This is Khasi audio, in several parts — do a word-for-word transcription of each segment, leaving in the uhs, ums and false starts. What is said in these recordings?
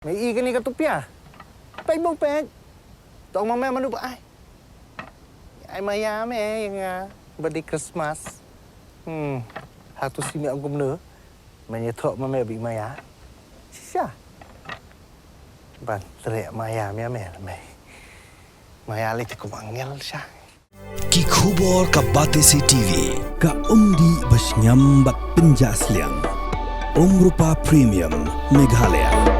Me i kane ka tupia. Peit bong peit. Tong ma me manu ba ai. Ai maya me ïa nga. Birthday Christmas. Hmm. Hatu si me ong kumno. Me ïa thok ma me bi maya. Shisha. Ban trek maya me me me. Maya le te kum angel sha. Ki khubor ka Batesi TV, ka umdih ba shngiam bad pynjah sliang. Umrupa Premium, Meghalaya.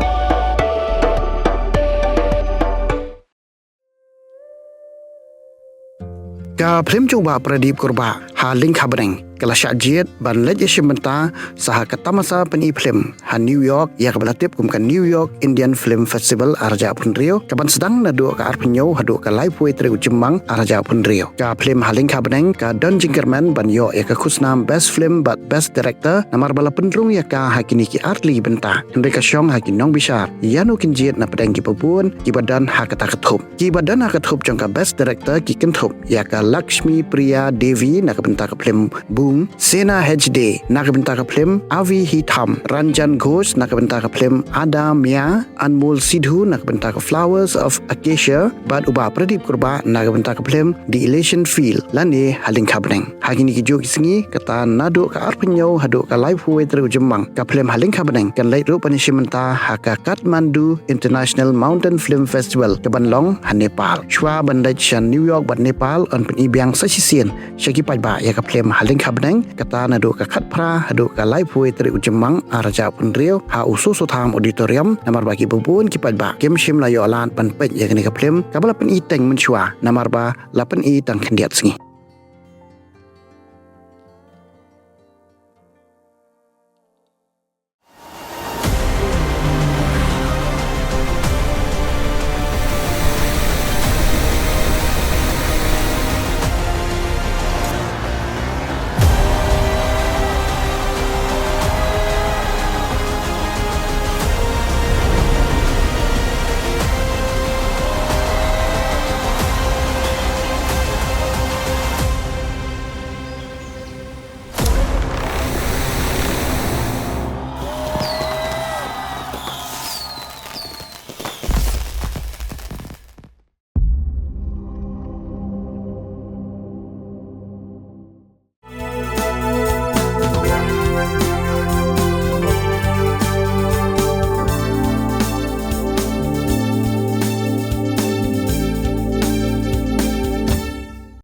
Ka phlim jong u Bah Pradip Kurbah ha Lyngkha Bneng ka la shah jied ban leit ïashim bynta sa ha ka tamasa pyni phlim ha New York, ïa kaba la tip kum ka New York Indian Film Festival ar hajar arphew hynriew, kaban sdang naduh ka arphew hynñiew haduh ka laiphew tarik u Jymmang ar hajar arphew hynriew. Ka phlim ha Lyngkha Bneng ka don jingkyrmen ban ïoh ïa ka khusnam Best Film bad Best Director, namar ba la pynrung ïa ka ha kine ki artylli ki bynta. Hynrei ka shong ha ki nongbishar ïano kin jied na pdeng kiba bun kiba don ha kata ka thup. Kiba don ha ka thup jong ka Best Director ki kynthup ïa ka Lakshmi Priya Devi na ka bynta ka phlim Bung, Sena Hegde na ka bynta ka phlim Avi Hi Tham, Ranjan Ghosh na ka bynta ka phlim Ada Mia, Anmol Sidhu na ka bynta ka Flowers of Acacia, bad u Bah Pradip Kurbah na ka bynta ka phlim The Elysian Field, lane ha Lyngkha Bneng. Ha kine ki juh ki sngi, kata naduh ka arphew hynñiew haduh ka laiphew tarik u Jymmang, ka phlim ha Lyngkha Bneng kan leit ruh ban ïashim bynta ha ka Kathmandu International Mountain Film Festival kaban long ha Nepal. Shuwa ban leit sha New York bad Nepal, yn pyni biang sa shisien sha ki paidbah ïa ka phlim ha Lyngkha Bneng, kata naduh ka khatphra haduh ka laiphew tarik u Jymmang ar hajar arphew hynriew ha u Soso Tham Auditorium, namar ba kiba bun ki paidbah kim shym la ïoh lad ban peit ïa kane ka phlim kaba la pyni teng mynshuwa, namar ba la pyni tang khyndiat sngi.